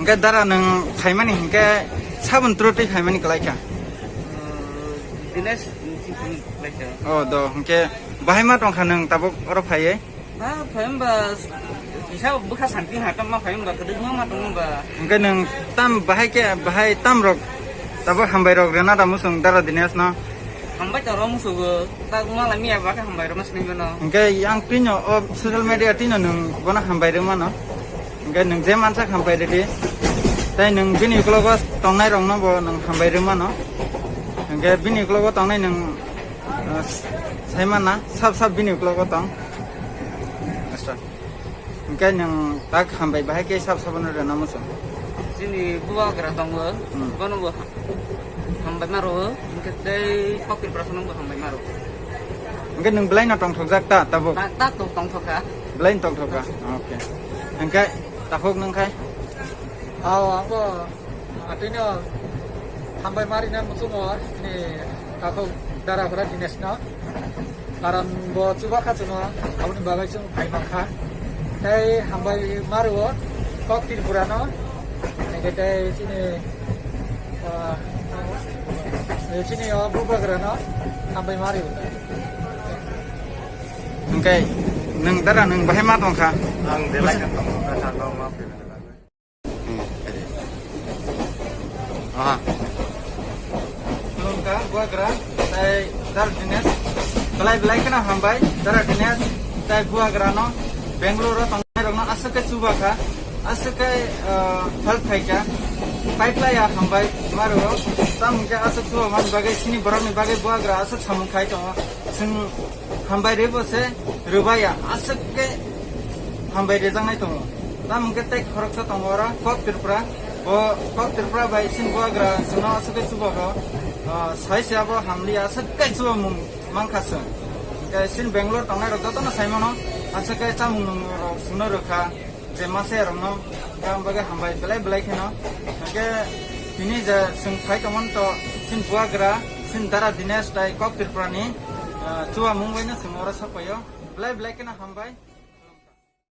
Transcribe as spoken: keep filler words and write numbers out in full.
Ke dara nwng phaimani hinkhe sabon turo twi phaimani kwlai kha? Dinesh, nwng sing sing kwlai kha. O do, hinkhe bahai ma tong kha nwng tabuk oro phaiwi? Ha, phai hwnba kisa bwkha santi ha, tamo phai hwnba kwdwkma ma tong hwnba. Hinkhe nwng tam bahai khe, bahai tam rok tabuk hambai rok rwna da muchung dara Dinesh no? Hambai toro musugo, tak mala miya ba khe hambai rwma sini bono. Hinkhe yang twino o social media twino nwng bono hambai rwmano. Hinkhe nwng je mansa hambai rwdi. Tai nwng bini uklogo tongnai rokno bo nwng hambai rwmano. Hinkhe bini uklogo tongnai nwng, uh, saimana, sab sab bini uklogo tong. Asta. Hinkhe nwng tak hambai bahai khe sab sabono rwna muchung. Chini bubagra tongo, hmm, bono bo hambai ma rwo, hinkhe tei Kok Tripura phano bo hambai ma rwo. Hinkhe nwng belai no tongthokjak ta tabuk? Ta, ta tong, tongthok kha. Belai no tongthok kha? Okay. Hinkhe takhuk nwng khai? Ao, ang bo atwino hambai ma rina muchungo, chini takhuk dara bwra Dinesh no. Karon bo chuba kha chwngno, aboni bagwi chwng phai mankha. Tei hambai ma rwo Kok Tripura no. Hinkhe tei chini, ah, chini o bubagra no hambai ma rwo. Hinkhe nwng dara nwng bahai ma tongkha? Ang belai kha tongkha, no ma phai. Hmm, ede. Aha. Khulumkha, bubagra, tai Dara Dinesh. Belai belai kheno hambai, Dara Dinesh, tai bubagra no, Bangalore o tongnai rok no aswk khe chuba kha, aswk khe, ah, help khai kha, paiklai ya hambai, ma rwo, tamo hwnkhe aswk chuba man bagwi chini borok ni bagwi bubagra aswk samung khai tongo. Chwng hambai rwbo se rwbaiya, aswk khe hambai rwjaknai tongo. Tamo hwnkhe tei khoroksa tongo oro Kok Tripura. Bo Kok Tripura bai chini bubagra chwngno aswk khe chubago, ah, sai se abo hamliya, aswk khe chubamung mankha chwng. Hwnkhe chini Bangalore tongnai rok jotono sai mano, aswk khe chamung nung rok chwngno rwkha. Je masa rokno, tamo bagwi hambai belai belai kheno. Hwnkhe tini je chwng phai tongmani to chini bubagra, chini Dara Dinesh tai Kok Tripura ni, ah, chubamung baino chwng oro sapaio. Belai belai kheno hambai.